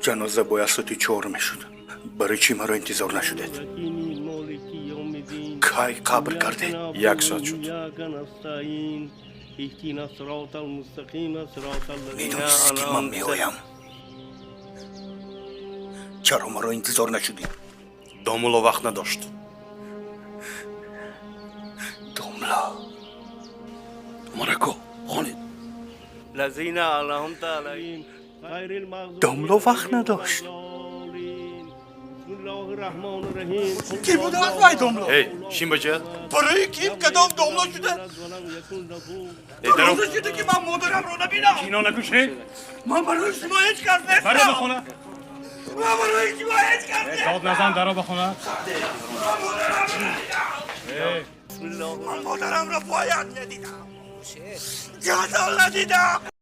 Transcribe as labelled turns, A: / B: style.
A: Ҷаноза бояд соати 4 мешуд. Барои чӣ маро интизор нашудед? Кай қабр кардед?
B: Як соат шуд.
A: Медонистӣ, ки ман меоям. Чаро маро интизор нашудӣ?
B: Домулло вақт надошт.
A: Домла.
B: Умарако, хонед.
A: Домло вақт надошт.
C: Ки будааст вай домло?
B: Эй, шин бача.
C: Барои ким кадом домло шуда?
B: Эй, даро.
C: Розӣ шуда, ки ман модарамро набинам.
D: Кино накушед.
C: Ман барои шумо ҳеҷ кас
D: Баро ба
C: нестам.
D: хона.
C: Ман барои шумо ҳеҷ кас нестам.
D: Дод назан, даро ба хона.
C: Ман модарамро надидам. Ман модарамро бояд надидам. Ҷасол надидам.